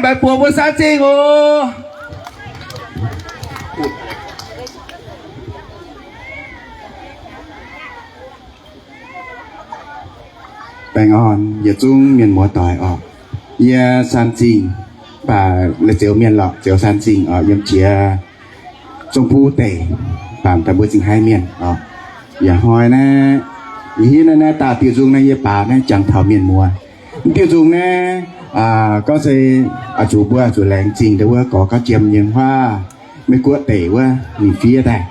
Mbaix buoz mbuo San Zingh oc. Baengh orn yietc zungv mienh muoz-doic oc. Yie San Zingh, mv baac la'zioux mienh lorqc, zioux San Zingh oc, yiem jiex Zong Buv Deic, baamh daaih mbuo Zingh Haaix mienh oc. Yaac hnoi naaiv, yie hiuv naaiv, naaiv daauh diuh nzung naaiv yie baaux naaiv jangx taux mienh muoz. Diuh nzung naaiv, gorngv se zuqc mbuo zuqc laengz zingh dongh wuov gorx gauv jiem nyei huaav, Meiv Guoqv deic wuov ninh fiev daaih,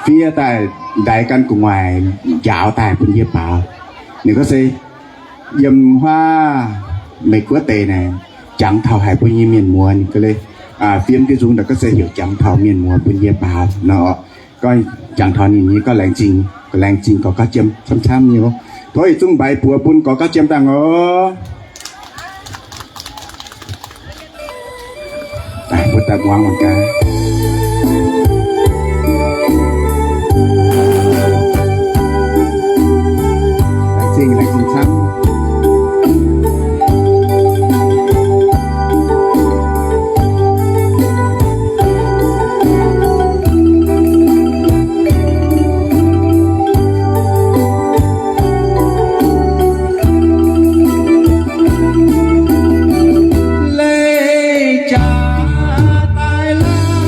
fiev daaih ndaix gan gu'nguaaic njaaux daaih bun yie baaux. Ninh gorngv se yiem huaav Meiv Guoqv deic naaic jangx taux haic mbuo nyei mienh muoz. Ninh gorngv fiev diuh nzung naaic gorngv se heuc jangx taux mienh muoz bun yie baaux nor. Gorngv jangx taux ninh nyei gorngv laengz zingh, laengz zingh gorx gauv jiem camv-camv nyei oc. Tov yietc zungv mbaix buoz bun gorx gauv jiem dangh oc. Mbuo daaih muangx mangc gaax. Laengz zingh, laengz zingh camv. Leih jaax daaih lauh,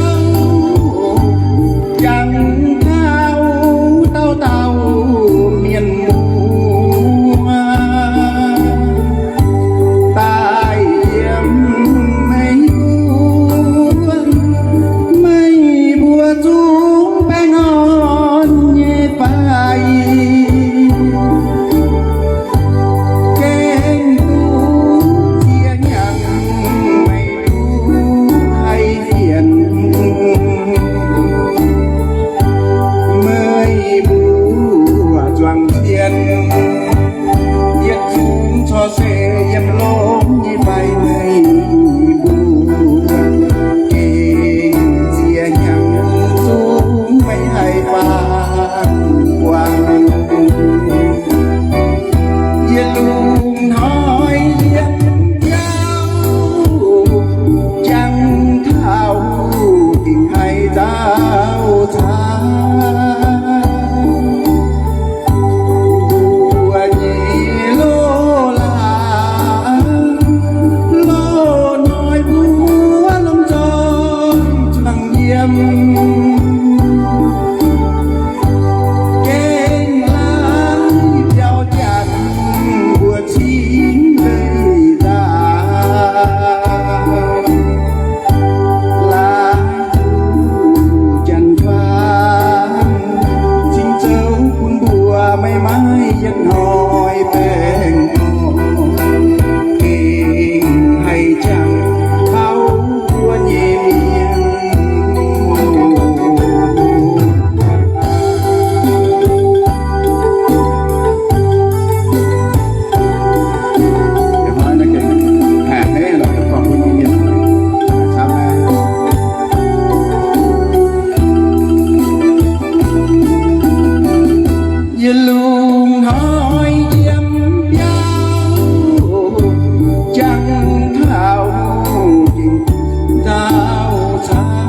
jangx taux dauh dauh mienh muoz daaih yiem meih mbuo, meih mbuo zungv baengh orn nyei fai? Gengh duqv ziex hnyangx meih duqv haih fienx, meih mbuo zuangx zien yietc zungv corc se yiem lomh nyei fai? Meih mbuo gengh ziex hnyangx zungv maiv haih faaux buangh. Yie lungh hnoi yiem biauv jangx taux gengh haih nzauh caux mbuo nyei loz-laangz. Loz-hnoi mbuo lomh nzoih zuangx yiem, gengh laaix biauv janx mbuo cingx leih nzangc. Laaix zuqc janx-faam cingx zoux bun mbuo maiv maaih yietc hnoi baengh orn, gengh haih jangx taux mbuo nyei mienh. Yie lungh hnoi yiem biauv jangx taux gengh nzauh caux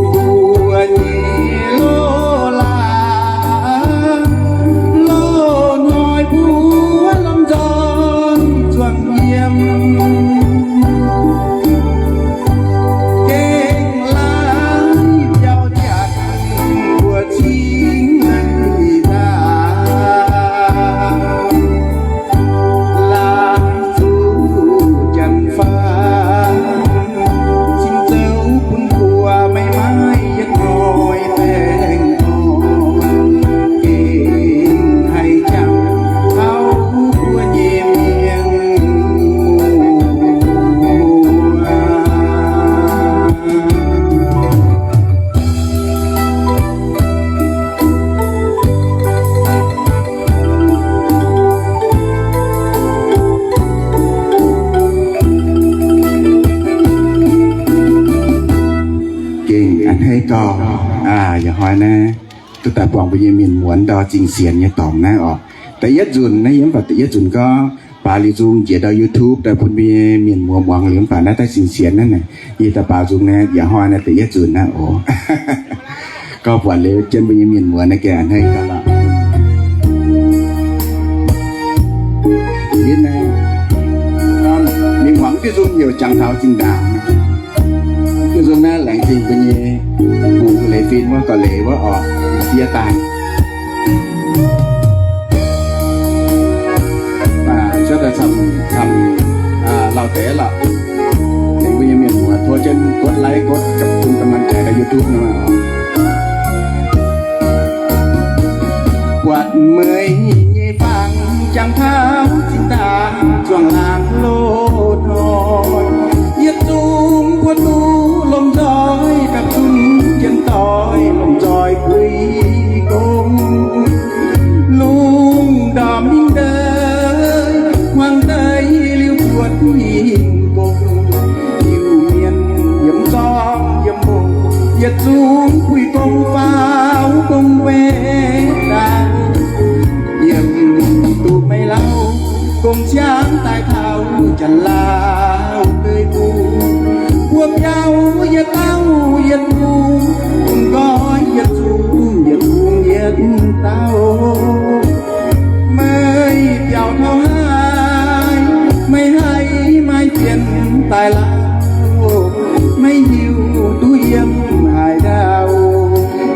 mbuo nyei loz-laangz. Loz-hnoi mbuo lomh nzoih zuangx yiem, gengh laaix biauv janx mbuo cingx leih nzangc. Laaix zuqc janx-faam cingx zoux bun mbuo maiv maaih yietc hnoi baengh orn, gengh haih jangx taux mbuo nyei mienh muoz. Gengh a'hneiv gauh, aa, yaac hnoi naaiv duqv daaih buangh mbuo nyei mienh muonz ndau zingh sienx nyei dorngx naaiv oc. Da'yietv nzunc naaiv yie mv baac da'yietv nzunc gorngv Baaux liuz nzung njiec ndau YouTube daaih bun mbuo nyei mienh muoz muangx liuz mv baac naaiv daaih sienx sienx naaiv naaic, yie daaih baaux nzung naaiv, yaac hnoi naaiv deix yietv nzunc naaiv oc. Gorngv buatc liuz jienv mbuo nyei mienh muoz naaiv ganh a'hneiv gaax lorqc. Ninh muangx diuh nzung heuc Jangx Taux Zinh Ndaangc. Diuh nzung naaiv laengz zingh mbuo nyei bungx leiz fin wuov, gauh leiz wuov oc, fiev daaih. Cuotv daaih camv, camv lauh deix lorqc. Tengx mbuo nyei mienh muoz tov jienv กดไลค์ กด กำลังใจ daaih YouTube nor. Buatc meih nyei fangx jangx taux zinh ndaangc zuangx laangz loz-hnoi, yietc zungv buov duqv lomh nzoih gapv zunv jien doix lomh nzoih guix gong. Lungh ndorm hingh deix hmuangx deix liuz buatc hingh gong, Iu-Mienh yiem zorng yiem mongh, yietc zungv puix gong faaux gong mbenc daaih. Yiem duqv maiv lauh, gong ciangv daaih taux Janx-Laauv deic-bung. Mbuo biaux yietc dauh yietc bung, bun nqoi yietc zungv yietc bung yietc dauh. Meih biaux taux haaix, meih haih maaih fienx daaih lauh? Maiv hiuv duqv yiem haaix ndau,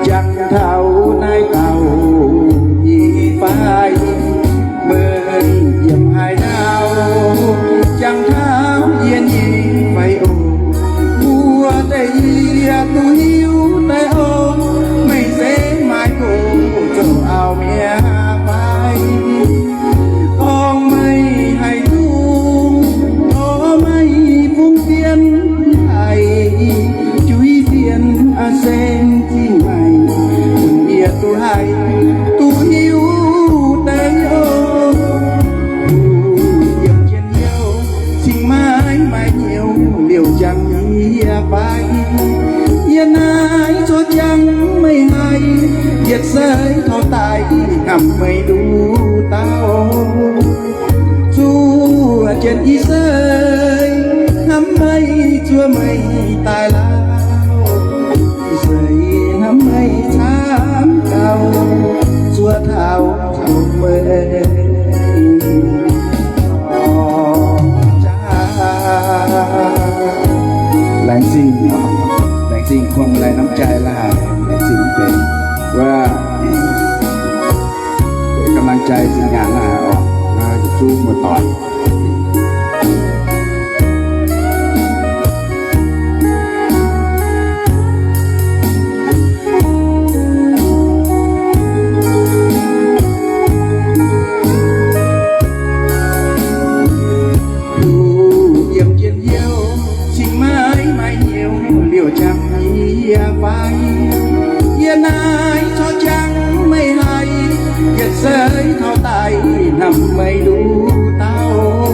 jangx taux naaiv dauh nyei fai? Meih yiem haaix ndau, jangx taux yie nyei fai oc? Mbuo deix yie duqv hiuv daaih oc, meih se maaih gox zoux auv mi'aqv fai? Gorngv meih haih duqv, gorngv meih fungx fienx haih, juiz fienx a'seng zingh maengc, bun yie duqv haih duqv hiuv deix oc. Yiem jien youh cingx maiv maaih hnyouv liouh jangx yie fai? Yie naaiv zuov jangx meih haih, yietc seix taux daaih hnamv meih nduqc dauh. Zuov jienv ih seix hnamv meih zuov meih daaih lauh, ih seix hnamv meih camv gauh zuov taux meih. Laengz zingh, laengz zingh ความไร้น้ำใจ laaih, laengz zingh mv benx wuov กำลังใจ zinh nyaanh laaih oc. Naaiv yietc zungv muoz-doic. Duqv yiem njien-youh cingx maiv maaih hnyouv liouh jangx yie fai? Yie naaiv corc jangx meih haih, yietc seix taux daaih hnamv meih nduqc dauh.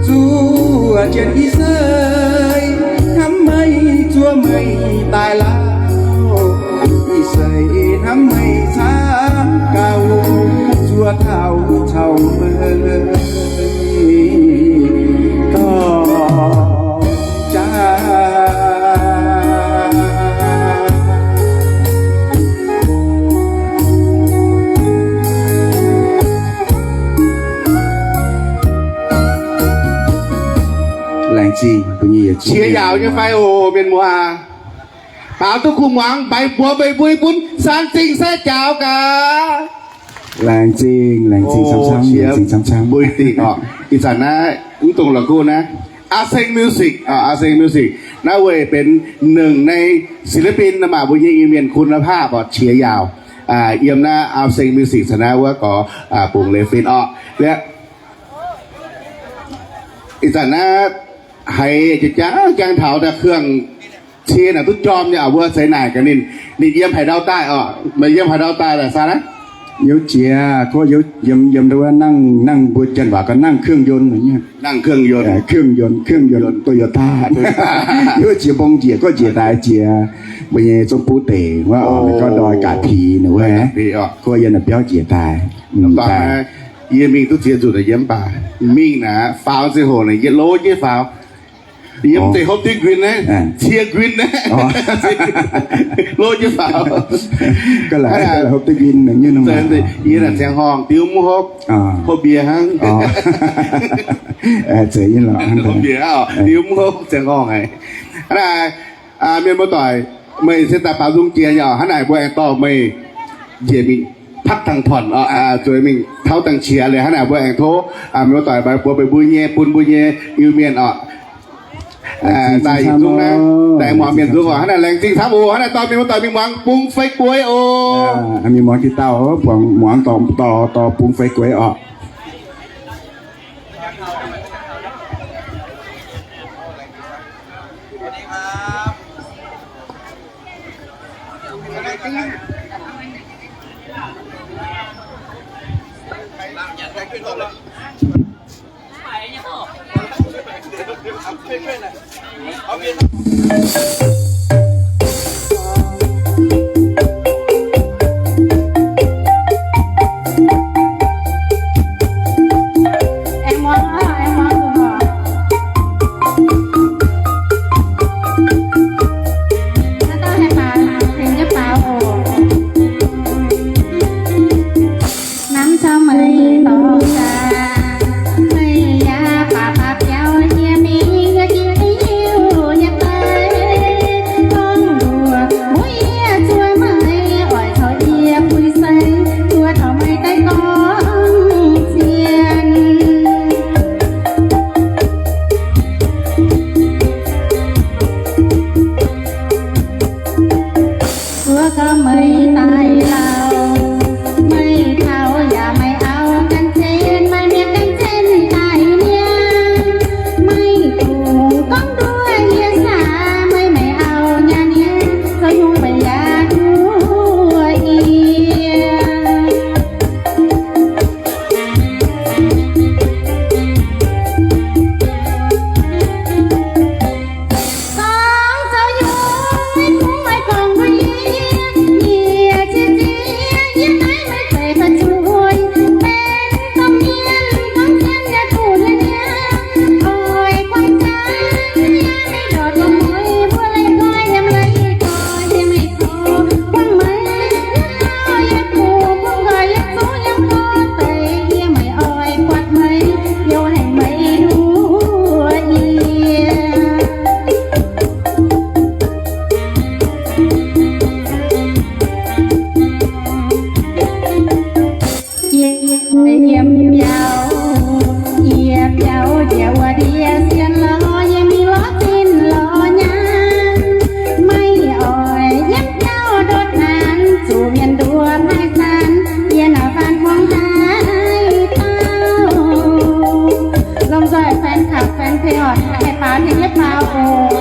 Zuov jienv ih seix hnamv meih zuov meih daaih lauh, ih seix hnamv meih camv gauh zuov taux caux meih dorh jaax. Laengz zingh mbuo nyei yietc zungv qiex yaauc nyei fai oc, mienh muoz. Baaux duqv kuh muangx, mbaix mbuox mbeix mbui bun Saan Zingh se jaaux gaax. Laengz zingh, laengz zingh camv-camv, laengz zingh camv-camv. Mbui dingh oc. Ih zanc naaiv mv dungx la'kuqv naaiv, Aa Seng Music, Aa Seng Music naaiv weic benx หนึ่งในศิลปิน maaih mbuo nyei Iu-Mienh คุณภาพ oc, qiex yaauc. Yiem naaiv Aa Seng Music caux naaiv wuov gorx bungx leiz-fin oc. Ih zanc naaiv haiz jangx jangx taux daaih เครื่อง cie naaic duqv jorm nyei oc, mbuo ceix naaic gaax ninh, ninh yiem haaix ndau daaih oc, meih yiem haaix ndau daaih laaix Saan aqv? Yiem jiex, gorngv yiem, yiem wuov nangh, nangh mbuo janx waac gorngv nangh เครื่องยนต์ nyei. Nangh เครื่องยนต์, เครื่องยนต์, เครื่องยนต์ Toyota. Yiem jiex mbong njiec, gorngv njiec daaih jiex mbuo nyei Zong Buv deic wuov oc, gorngv ndoi Gaax Pic ninh wuov, gorngv yiem naaic biauv njiec daaih. Yie mingh duqv ziex nzunc yiem mv baac mingh naaic faaux ziangh hoc naaic yie lov jienv faaux. Yiem deix hopv diqv nquin naaiv, cie nquin naaiv, lov jienv faaux. Yie naaic ziangh horngh diuv mv hopv, hopv mbie hnangv. Hopv mbie, diuv mv hopv ziangh horngh haic. Hnangv naaic, mienh muoz-doic, meih se daaih baaux nzung jiex nyei oc. Hnangv naaic mbuo aengx dorh meih njiec mingh พักผ่อน oc, zueiz mingh taux dangh qiex liuz, hnangv naaic mbuo aengx tov mienh muoz-doic mbuo, mbuo, mbuo nyei, bun mbuo nyei Iu-Mienh oc. Daaih yietc zungv naaiv, daaih muangx mienh nzung oc. Hnangv naaic laengz zingh camv oc. Hnangv naaic dorh mienh muoz-doic mingh muangx bung fei gueix oc. Mingh muangx diqc dauh, muangx dorh, dorh bung fei gueix oc. Namv caux meih dorh daaih, meih yaac baac baac biaux yie mingh, yie jiex hiuv yie daaih. Gorngv mbuox wuov yie zuov meih, oix caux yie puix saeng, zuov taux meih daaih gorngv zien. Zuov gau meih daaih lauh, meih taux yaac meih auv gan zinh, meih mienh gan zinh daaih niaa. Meih dungx gorngv nduov yie saah, meih maiv auv nyaah niaa, zoux nyungc meih yaac nduov yie. Yiem biauv, yie biauv njiec wuov ndiev sien lorz, yie mingh lorz zinh lorz nyaanh. Meih oix yiem biauv ndutv naanc, zuqc mienh nduov maiv zanc, yie naaic faan hmuangv haaix dauh. Lomh nzoih fan club, fan club oc, haih baaux hnangv yie baaux oc.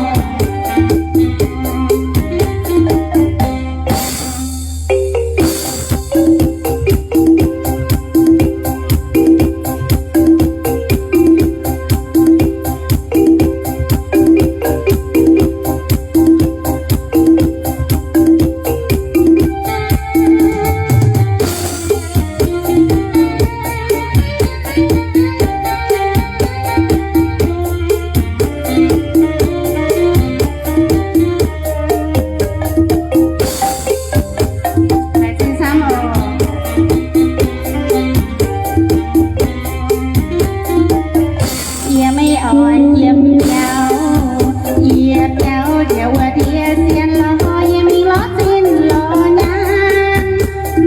Yie maiv oix yiem biauv, yie biauv njiec wuov ndiev sien lorz, yie mingh lorz zinh lorz nyaanh.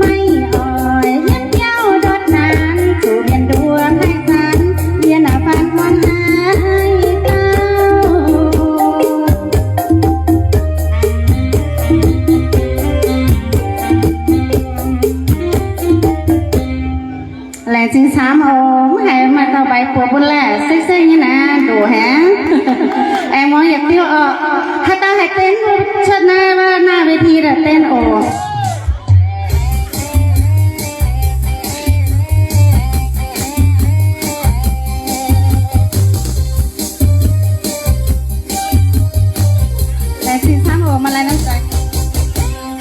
Maiv oix yiem biauv ndutv naanc, zuqc mienh nduov maiv zanc, yie naaic faan hmuangv haaix dauh. Laengz zingh camv oc. Mv haiz maaih dauh mbaix buoz bun laeh, sekv-sekv nyei naaiv ndoqc haic. Aengx muangx yietc diuh oc. Haaix dauh haih เต้น cuotv naaiv, naaiv เวที daaih เต้น oc. Laengz zingh camv oc. Maaih laanh norm za'gengh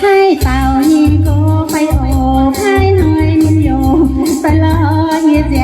haih dauh nyei nqox fai oc, haaix hnoi ninh yaac fai lorz yie nzengc.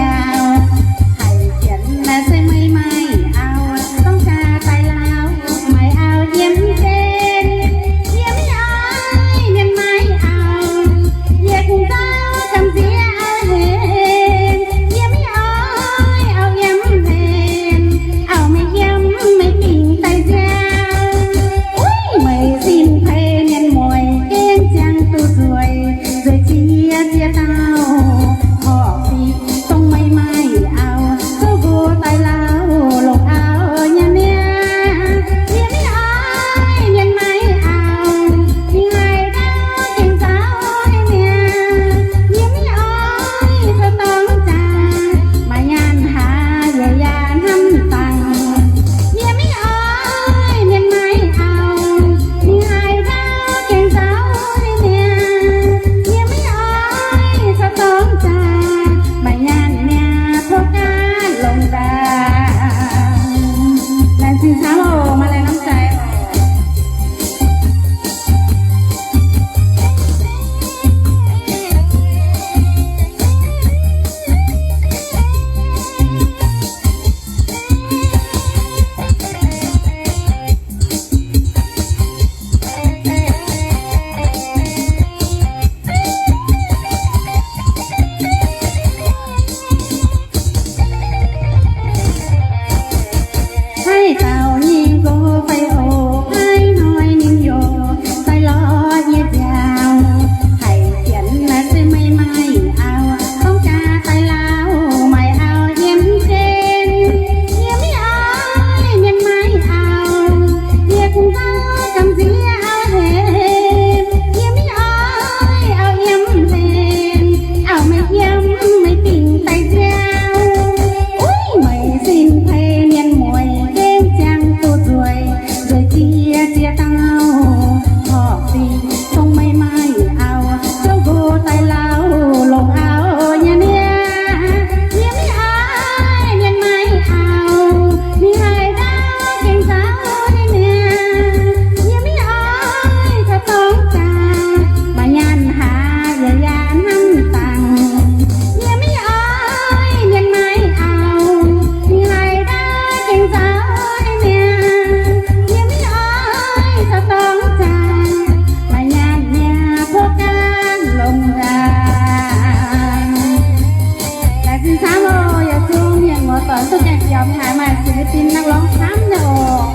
Yaac mingh haiz maaih ศิลปินนักร้อง camv nyei oc.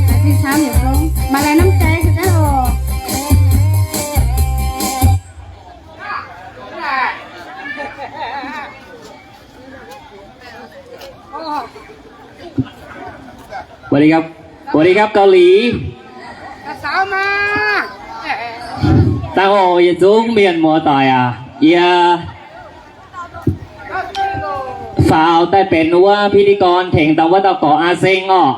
Haiz zingh camv yietc zungv maaih laengz น้ำใจ ga'naaiv oc. สวัสดีครับ สวัสดีครับ เกาหลี Dangh oc yietc zungv mienh muoz-doic aac, yie faaux daaih benx wuov พิธีกร tengx dangh wuov dauh gorx Aa Seng oc.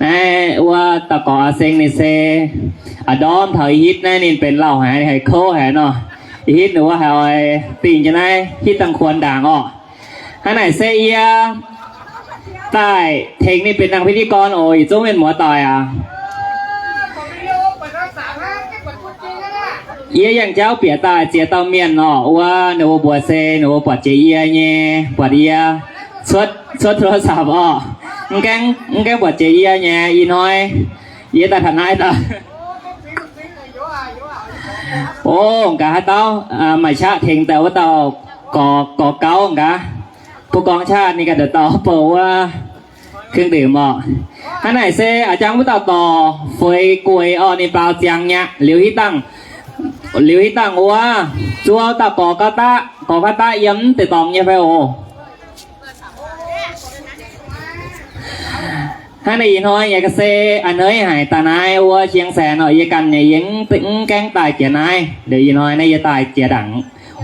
Naaiv wuov dauh gorx Aa Seng ninh se a'ndorm taux ih hitv naaiv ninh benx lauh haic, haiz kouv haic nor. Ih hitv ninh wuov haiz oix dingh jienv naaiv hitv dangh kuonx ndaangc orqc. Hnangv naaic se yie daaih tengx ninh benx dangh พิธีกร oc, yietc zungv mienh muoz-doic aac. Yie yangh jauv bieqc daaih ziex dauh mienh orqc, wuov ninh mbuo mbuox se ninh mbuo buatc jiex yie nyei, buatc yie cuotv, cuotv โทรศัพท์ orqc. Mv gaengh, mv gaengh buatc jiex yie nyei, ih hnoi yie daaih taux naaiv daaih. O, gaax haaix dauh maaih qaqv tengx daaih wuov dauh gorx, gorx gauv gaax, bun gorngv qaqv ninh ganh dauh dauh bouh wuov เครื่องดื่ม orqc. Hnangv naaic se a'jang wuov dauh dorc Fuix Gueix orqc, ninh baaux ziangx nyei aqv. Liuz hitv dangh, liuz hitv dangh wuov zuov dauh gorx gauv daqv, gorx gauv daqv yiem deix dorngx nyei fai oc. Hnangv naaic ih hnoi yie ga'se a'hneiv haic daaih naaiv wuov เชียงแสน orqc, yie ganh nyei yie mv gaengh daaih jiex naaiv. Liuz ih hnoi naaiv yie daaih jiex ndaangc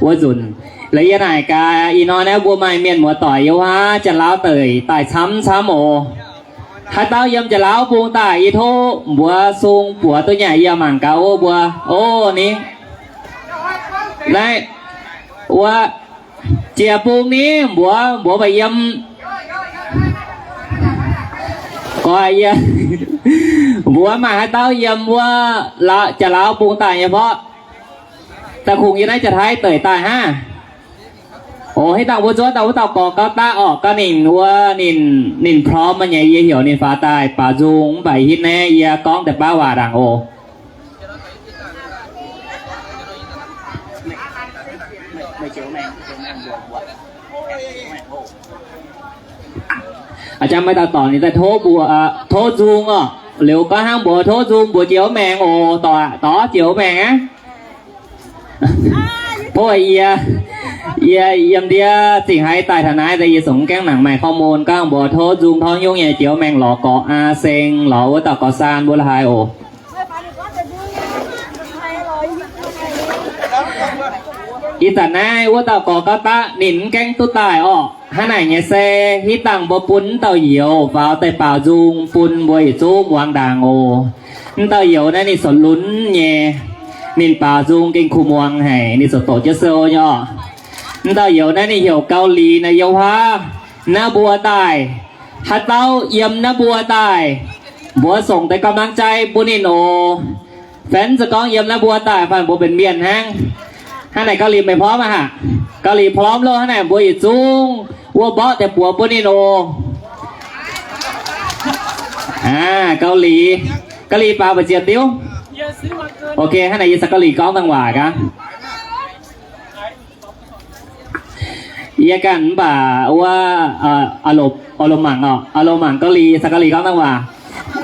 wuov nzunc. Liuz yie naaic gaax ih hnoi naaiv mbuo maaih mienh muoz-doic yiem wuov Janx-Lauv deic daaih camv camv oc. Haaix dauh yiem Janx-Lauv bung daaih yie tov mbuox sung buoz duqv nyei, yie mangc gaax wuov mbuo. O, ni, naaiv wuov jiex bung ni mbuox, mbuox meih yiem. Gorx yie mbuox maaih haaix dauh yiem wuov Janx-Lauv bung daaih nyei mborqv. Daaih kungx yiem naaiv Janx-Taiv deic daaih hnangv. O, hitv dangh mbuo zuov daaih wuov dauh gorx gauv daqv orqc, gauv ninh wuov ninh, ninh พร้อม nyei, yie heuc ninh faaux daaih baaux nzung. Mv baac hitv naaiv yie gorngv deix baav waac ndaangc oc. A'jang maaih dauh dorc ninh daaih tov mbuox, tov nzung orqc. Liuz gorngv hnangv mbuox tov nzung mbuox jiex wuov maengx oc, dorc, dorc jiex wuov maengx aqv. Bov yie, yie yiem ndiev zingh haaix daaih taux naaiv, yie zungv gaengh nangc maaih ข้อมูล gorngv mbuox tov nzung tov nyungc nyei jiex wuov maengx lorz gorx Aa Seng, lorz wuov dauh gorx Saan mbuo la'haaix oc. Ih zanc naaiv wuov dauh gorx gauv daqv ninh mv gaengh duqv daaih orqc. Hnangv naaic nyei se hitv dangh mbuo bun wuov dauh youz faaux daaih baaux nzung bun mbuo yietc zungv muangx ndaangc oc. Wuov dauh youz naaiv ninh zoux lunx nyei, ninh baaux nzung gengh kuh muangx haic, ninh zoux doqc jienv sou nyei orqc. Wuov dauh youz naaiv ninh heuc Gauh Liz naaiv, yiem wuov naaiv mbuo daaih. Haaix dauh yiem naaiv mbuo daaih, mbuox songc deix กำลังใจ bun ninh oc. Fenv za'gengh gorngv yiem naaiv mbuo daaih fai mbuo benx mienh hnangv. Hnangv naaic Gauh Liz meih พร้อม aqv haic? Gauh Liz พร้อม loh, hnangv naaic mbuo yietc zungv wuov mborqv deix buoz bun ninh oc. Aa, Gauh Liz, Gauh Liz baaux mbu'ziex diuv. Ok, hnangv naaic yie caux Gauh Liz gorngv dangh waac gaax. Yie ganh mv baac wuov, aa, longc, aa, longc mangc oc, aa, longc mangc Gauh Liz, caux Gauh Liz gorngv dangh waac.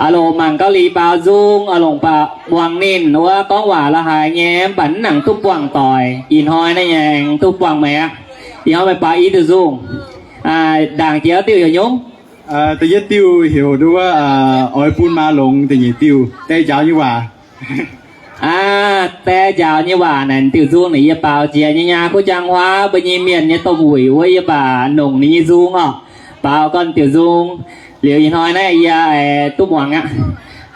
Aa, longc mangc Gauh Liz baaux nzung, aa, longc baac muangx ninh wuov gorngv waac la'haaix nyei, mv baac mv nangc duqv buangh doic. Ih hnoi naaiv nyei aengx duqv buangh meih aqv. Ih hnoi meih baaux i diuh nzung, aa, ndaangc jiex diuh heuc nyungc? Da'yietv diuh heuc nduov, aa, oix bun maa longx. Da'nyeic diuh die njaaux nyei waac. Aa, die njaaux nyei waac naaic diuh nzung naaic yie baaux jiex nyei nyaah kuv jaang huaav mbuo nyei mienh nyei domh wuic wuov, yie mv baac longc ninh nyei nzung orqc. Baaux gorn diuh nzung. Liuz ih hnoi naaiv yie aengx duqv muangx aqv.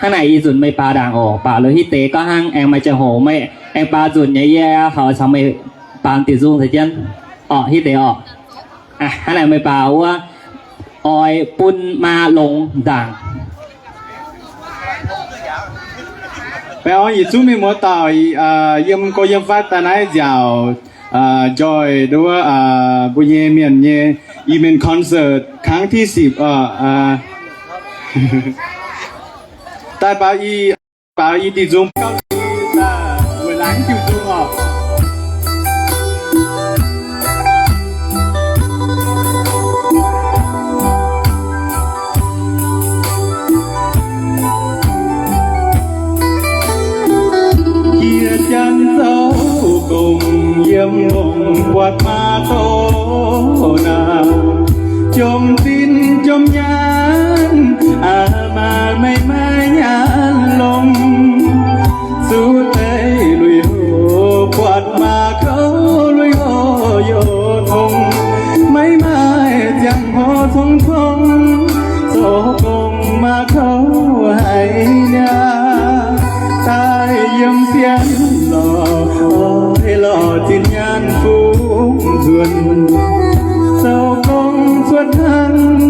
Hnangv naaic ih nzunc meih baaux ndaangc oc. Baaux liuz hitv deix gorngv hnangv aengx maaih ziangh hoc meih aengx baaux nzunc nyei, yie horpc caux meih baaux diuh nzung caux jienv orqc, hitv deix orqc. Hnangv naaic meih baaux wuov, oix bun maa longx ndaangc. Baengh orn yietc zungv mienh muoz-doic, yiem gorx yiem fatv daaih naaiv nziaauc, joy nduov, mbuo nyei mienh nyei Emin concert ครั้งที่สิบ oc. Daaih baaux i, baaux i diuh nzung, Gauh Liz daaih weic laangz diuh nzung oc. yiem nyaanh, aa maa meih maiv nyaanh longx. Zuov deix lui-houx buatc maa kouv lui-houx youc tongx, maiv maaih ziangh hoc cong-cong, zoux gong maa kouv haic niaa. Daaih yiem sien lorh, oix lorh zinh nyaanh fungx nzuonx, zoux gong cuotv hnangv,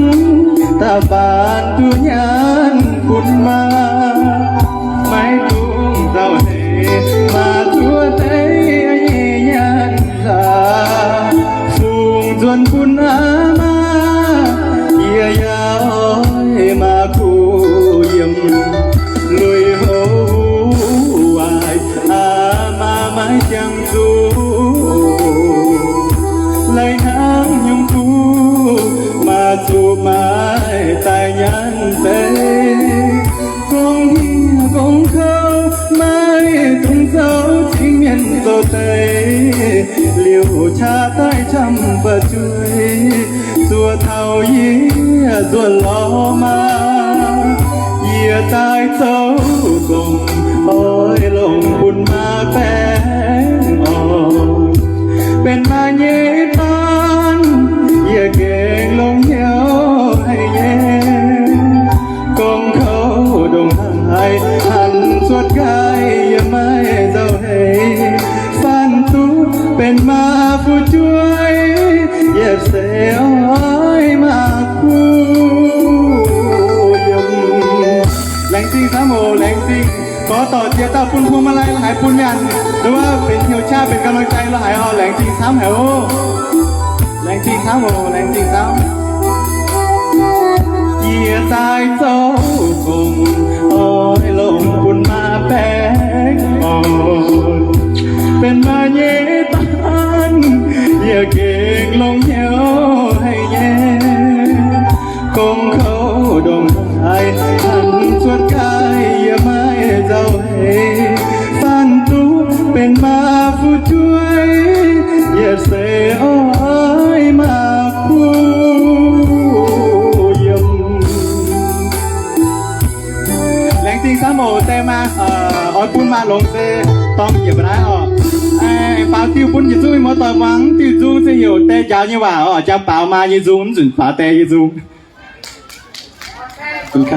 daaih faanx duqv nyaanh bun maa. Maiv dungx zauh heix, maa zuov deix nyei nyaanh hlaax, fungx nzuonx bun aa maa. Yie yaac oix maa kuh yiem lui-houx waaic, aa maa maiv jangx zuqc. Laih hnangv nyungc kuh, maa zuqc maiv daaih nyaanh deix. Gong hniev gong kouv maiv dungx zoux cingx mienh zoux deix, liouc qaqv daaih camv fu'jueiv, zuov taux yie nzuonx lorz maa. Yie daaih zoux gong, oix longc bun maa baengh orn. Benx maa nyei baanh, yie gengh longx hnyouv haic nyei. Gong kouv ndongc haaix, hanc cuotv nqaai yie maiv nzauh heix. Faanh duqv benx maa fu'jueiv, yietc seix oix maa kuh yiem. Laengz zingh camv oc, laengz zingh. Gorx dorc jiex dauh bun พวงมาลัย la'haiz bun nyaanh, nduov benx hnyouv qaqv benx กำลังใจ la'haiz oc. Laengz zingh camv haic oc. Laengz zingh camv oc, laengz zingh camv. Yie daaih zoux gong, oix longc bun maa baengh orn. Benx maa nyei baanh, yie gengh longx hnyouv haic nyei. Gong kouv ndongc haaix, hanc cuotv nqaai yie maiv nzauh heix. Faanh duqv benx maa fu'jueiv, yietc seix oix maa kuh yiem. Laengz zingh camv oc. Die maa, oix bun maa longx se dorng njiec mba'naaiv oc. Aengx faaux diuh bun yietc zungv, muoz-doic muangx diuh nzung se heuc die njaaux nyei waac oc. Jangx baaux maa nyei nzung, mv nzunc faaux die nyei nzung. Die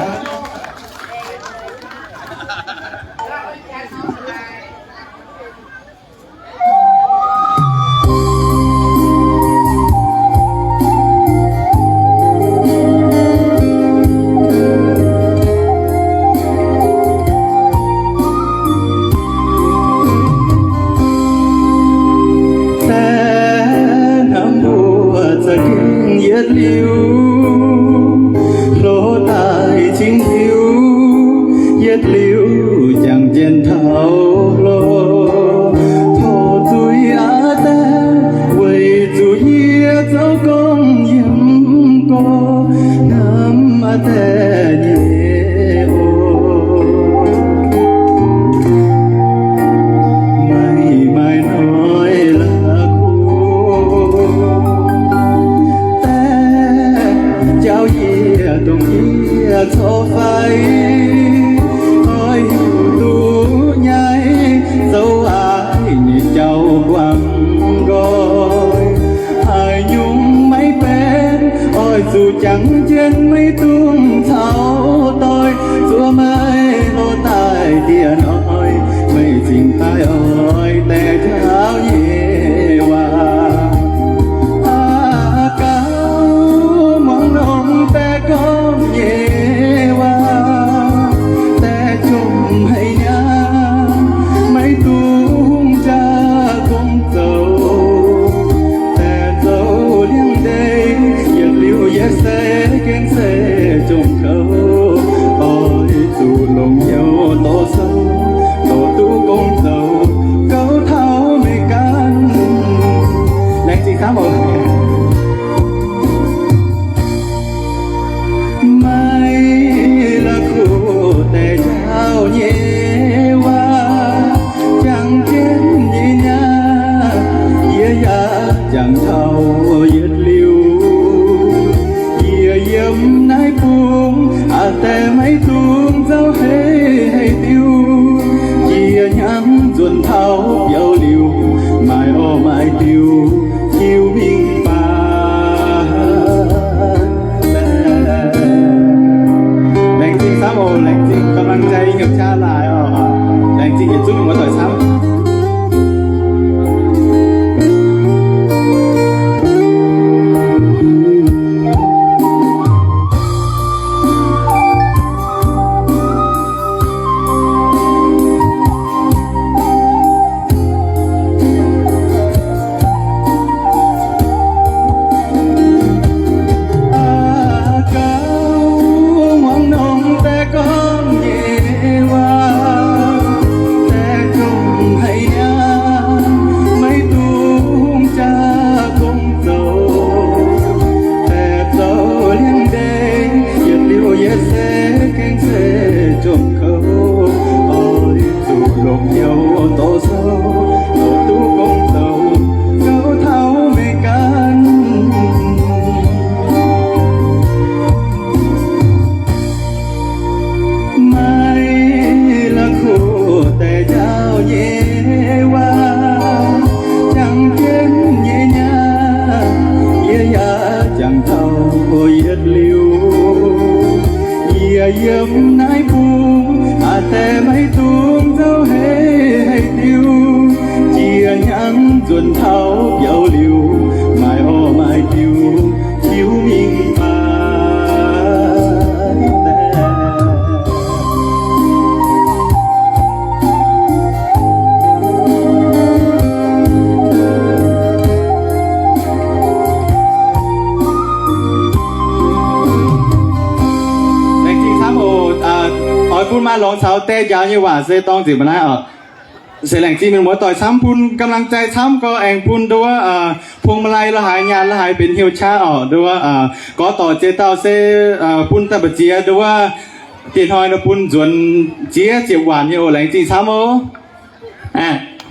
hnamv mbuo za'gengh yietc liuz hlo daaih cingx liuz, yietc liuz jangx jienv taux hlo. Tov zuiz aqv die, weic zuqc yie zoux gong yiem gorx hnamv aqv die nyei oc. Maiv maaih hnoi la'kuqv die, jauv yie dongh yie corc fai, oix hiuv duqv nyaiv zoux aaix nyei jauv guangc nqoi. Haaix nyungc maiv benx, oix zuqc jangx jienv, maiv dungx caux doix, zuov maiv hlo daaih dieh hnoi, meih cingx daaih oix die jauv nyei waac. Aa, gauh muangx longx die gorngv nyei waac, die jomc haic nyei, maiv dungx jaa gong zoux. Die zoux liangx-ndeic yietc liuz yietc seix gengh se jomc kouv, oix zuqc longc hnyouv dorh sou, dorh duqv gong zoux gouv taux meih ganh. Laengz zingh camv oc. Maiv la'kuqv die jauv nyei waac, jangx jienv nyei nyaah, yie yaac jangx taux yietc liuz. Yie yiem Naaiv bung aqc deix maiv dungx nzauh hei hei diuh, jiex hnyangx nzuonx taux biauv liuz, maaih orv maaih diuh, tiuv mingh baac. Laengz zingh camv oc, laengz zingh กำลังใจ hnyouv qaqv laaix oc. Laengz zingh yietc zungv muoz-doic camv. Gauh muangx nongx deix gorngv nyei waac, deix zongh haiz nyei, maiv dungx jaa gong zoux, deix zoux liangx ndeic, yietc liuz yietc se gengh se jomc kouv, oix zuqc longc hnyouv dorh sou, dorh duqv gong zoux, gauh taux meih ganh. Maiv la'kuqv deix njaaux nyei waac, jangx jienv nyei nyaah, yie yaac jangx taux yietc liuz. Yie yiem naaiv bung aqc deix maiv dungx nzauh hei hei diuh, jiex hnyangx nzuonx taux biauv liuz, maaih orv maaih diuh, tiuv mingh baac. Laengz zingh camv oc. Oix bun maaih longx caux deix njaaux nyei waac se dorng nzengc mbuo naaiv oc. Se laengz zingh mienh muoz-doic camv, bun กำลังใจ camv gorx, aengx bun nduov พวงมาลัย la'haaix, nyaanh la'haaix benx hnyouv qaqv oc. Nduov gorx dorc jiex dauh se bun daaih mbu'ziex, nduov dieh hnoi nor bun nzuonx ziex ziepc waanc nyei oc. Laengz zingh camv oc.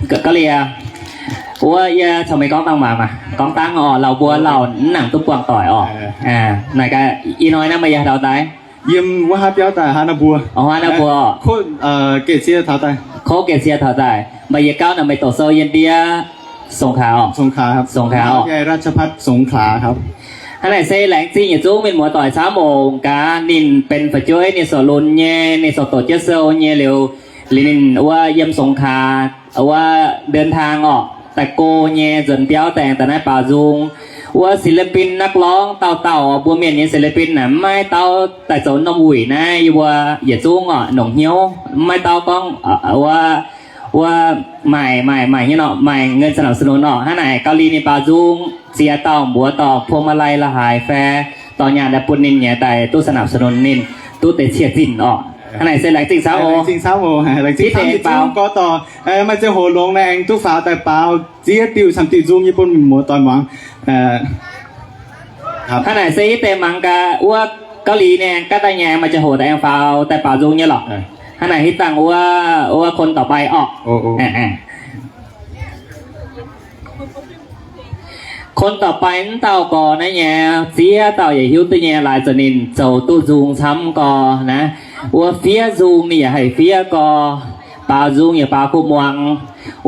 Gauh liuz, wuov yie caux meih gorngv dangh maah, gorngv dangh oc, lauh mbuo lauh mv nangc duqv buangh doic oc. Naaic gaax, ih hnoi naaiv meih yiem haaix dauh daaih? Yiem wuov haav biauv daaih, haav nor mbuo. Haav nor mbuo. Kov geh cie taux daaih. Kov geh cie taux daaih. Meih yietc gauh naaic meih doqc sou yiem ndiev สงขลา oc. สงขลา oc. ราชภัฏสงขลาครับ. Hnangv naaic se laengz zingh yietc zungv mienh muoz-doic camv oc. Gaax ninh benx fu'jueiv, ninh sorc lunx nyei, ninh sorc doqc jienv sou nyei liuz, liuz ninh wuov yiem สงขลา wuov เดินทาง oc, daaih go nyei nzuonx biauv daaih aengx daaih naaiv baaux nzung. Wuov ศิลปินนักร้อง dauh dauh mbuo mienh nyei ศิลปิน naaic maiv dauh daaih zoux norm wuic naaiv, yie mbuo yietc zungv oc, nongc hnyouv, maiv dauh gorngv wuov, wuov maaih, maaih, maaih hnyouv nor, maaih เงินสนับสนุน oc. Hnangv naaic gauh liuz ninh baaux nzung, ziex dauh mbuox dorh พวงมาลัย la'haaix fai dorh nyaanh daaih bun ninh nyei daaih duqv สนับสนุน ninh duqv deix cie zinh oc. Hnangv naaic se laengz zingh camv oc. Gorx dorc maaih ziangh hoc longx naaiv aengx duqv faaux daaih baaux ziex diuh camv diuh nzung yie bun mienh muoz-doic muangx. Hnangv naaic se yie deix mangc gaax wuov gauh liuz ninh gaav daaih nyei maaih ziangh hoc daaih aengx faaux daaih baaux nzung nyei lorqc. Hnangv naaic hitv dangh wuov, wuov คนต่อไป oc. คนต่อไป wuov dauh gorx naaiv nyei, ziex dauh yaac hiuv duqv nyei, laaix zuqc ninh zoux duqv nzung camv gorx naaiv. Wuov fiev nzung ninh yaac haih fiev gorx, baaux nzung yaac baaux kuv muangx.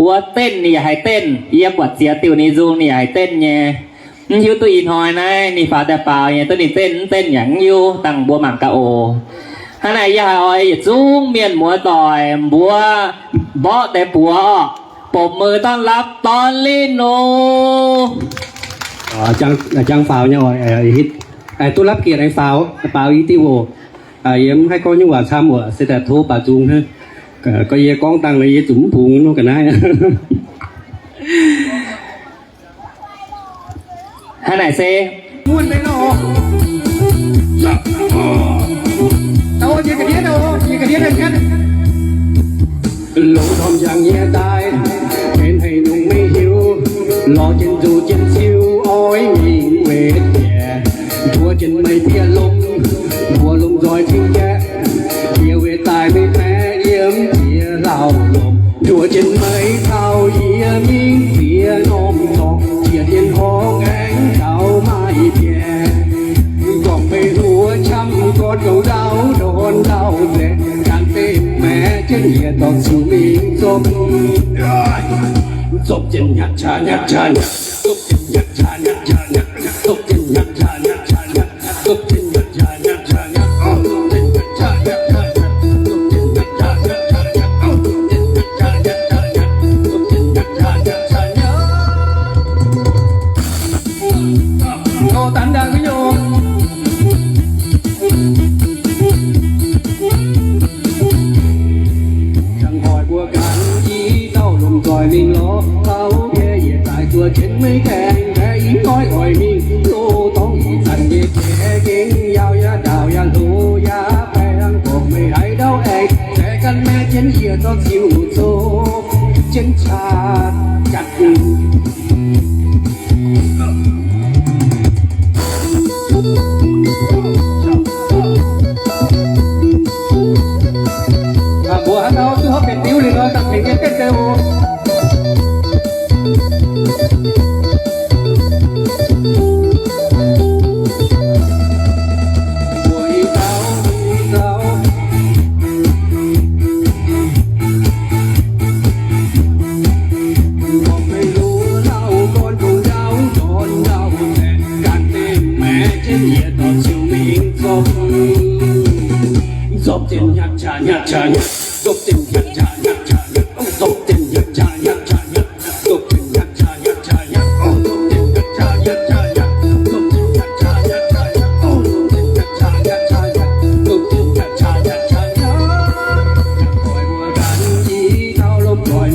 Wuov denv ninh yaac haih denv, yie buatc ziex diuh ninh nzung ninh yaac haih denv nyei. Mv hiuv duqv ih hnoi naaiv ninh faaux daaih baaux nyei, duqv ninh denv mv denv yaac mv hiuv, dangh mbuo mangc gaax oc. Hnangv naaic yie haiz oix yietc zungv mienh muoz-doic mbuox mborqv deix buoz oc, ปรบมือต้อนรับ Dorn Linh oc. Jangx faaux nyei oc, hitv duqv รับเกียรติ aengx faaux baaux i diuh oc. Yie mv haih gorngv nyungc waac camv oc, se daaih tov baaux nzung hnangv. Gorngv yie gorngv dangh nor yie zuqc mv bungx nor ga'naaiv. Hnangv naaic se longx ndorm njang nyei daaih, benx haic nyungc maiv hiuv, lorz jienv nzuqc jienv ciu oix mingh wetv jiex, nduov jienv meih diex lomh, mbuo lomh nzoih cing jaeqv, jiex wetv daaih meih baeqc yiem jiex lauh lomh, nduov jienv meih caux yie mingh ziex norm dorngx, jiex dien horngh aengx gaux maaih biaeqc, gorngv meih hluo Dangh hoic mbuo ganh i dauh lomh nzoih mingh lorz lauh, mbuo yietc daaih zuov jienv maiv gaengh, mbaeqc i hnoi oix mingh loz dorngx ih zanc nyei jiex gengh, yaauh yaac ndaauh yaac hlo yaac baengh, gorngv meih haiz ndau aengx, baeqc ganh maeqv jienv yie zorqv ziux zopv jienv qaqv jatv. Mbuo haaix dauh duqv hopv benx diuv liuz nor, dangh tengx jienv betv deix oc. Mbuo i dauh, i dauh.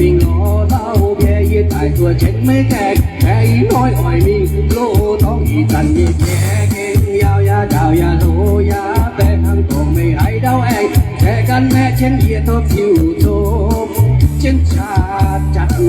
Mingh lorz lauh, mbuo yietc daaih zuov jienv maiv gaengh, mbaeqc i hnoi oix mingh loz dorngx ih zanc nyei jiex gengh, yaauh yaac ndaauh yaac hlo yaac baengh, hnangv gorngv meih haiz ndau aengx, baeqc ganh maeqv jienv yie zorqv ziux zopv jienv qaqv jatv.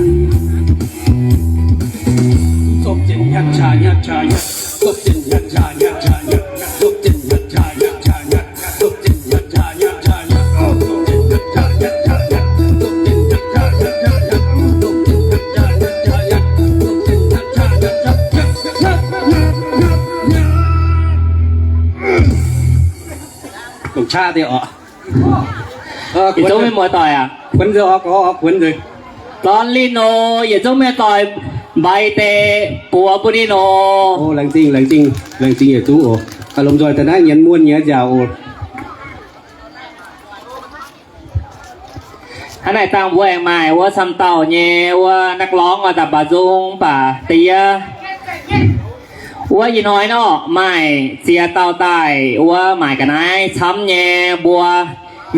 Yietc zungv mienh muoz-doic aac, kuonx nzunc oc, kuonx nzunc. Dorn linh oc, yietc zungv mienh doic mbaix deix buoz bun ninh oc. Laengz zingh, laengz zingh, laengz zingh yietc zungv oc. Lomh nzoih daaih naaiv nyienz muonh nyei nziaauc oc. Hnangv naaic dangh mbuo aengx maaih wuov camv dauh nyei wuov นักร้อง oix daaih mbaaux nzung mv baac da'yietv wuov ih hnoi nor maaih ziex dauh daaih wuov maaic ga'naaiv camv nyei. Mbuo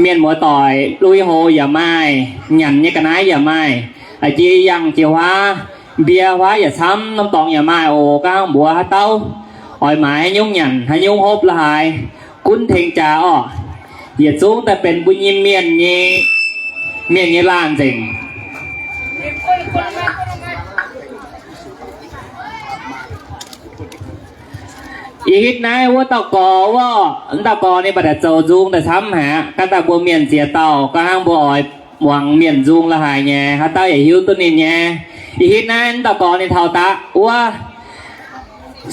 mienh muoz-doic lui-houx yaac maaih, nyanc nyei ga'naaiv yaac maaih, a'jiex yangh jiex huaav, mbie huaav yaac camv, norm dorngx yaac maaih oc. Ga'naaiv mbuox haaix dauh oix maaiz haaix nyungc nyanc haaix nyungc hopv la'haaix, gunv tengx jaax orqc. Yietc zungv daaih benx mbuo nyei mienh nyei, mienh nyei laanh nzengc. Ih hitv naaiv wuov dauh gorx wuov, wuov dauh gorx ninh mbuo daaih zoux nzung daaih camv haic aqv. Gaax daaih mbuo mienh ziex dauh, gaax hnangv mbuo oix muangx mienh nzung la'haaix nyei, haaix dauh yaac hiuv duqv ninh nyei. Ih hitv naaiv wuov dauh gorx ninh taux daqv wuov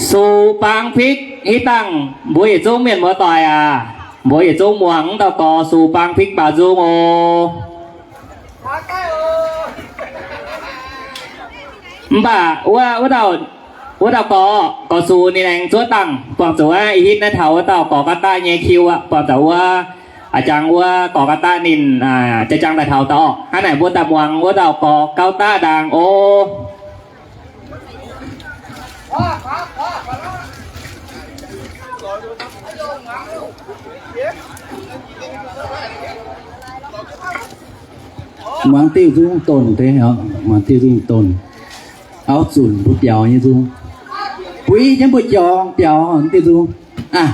sux baang pikv. Hitv dangh mbuo yietc zungv mienh muoz-doic aac, mbuo yietc zungv muangx wuov dauh gorx sux baang pikv mbaaux nzung oc. Mv baac wuov, wuov dauh gorx, gorx sux ninh aengx zuov dangh buangh zuqc aqv. Ih hitv naaiv taux wuov dauh gorx gaax daaih nyei kiu aqv. Buangh zuqc wuov, a'jangx wuov gorx gaax daaih ninh jaa-jangx daaih taux daaih orqc. Hnangv naaic mbuo daaih muangx wuov dauh gorx gaax daaih ndaangc oc. Muangx diuh nzung donc deix, muangx diuh nzung donc. Auv zunc mbuo biaux nyei nzung. Buix jienv mbuo jorngx biaux diuh nzung aac.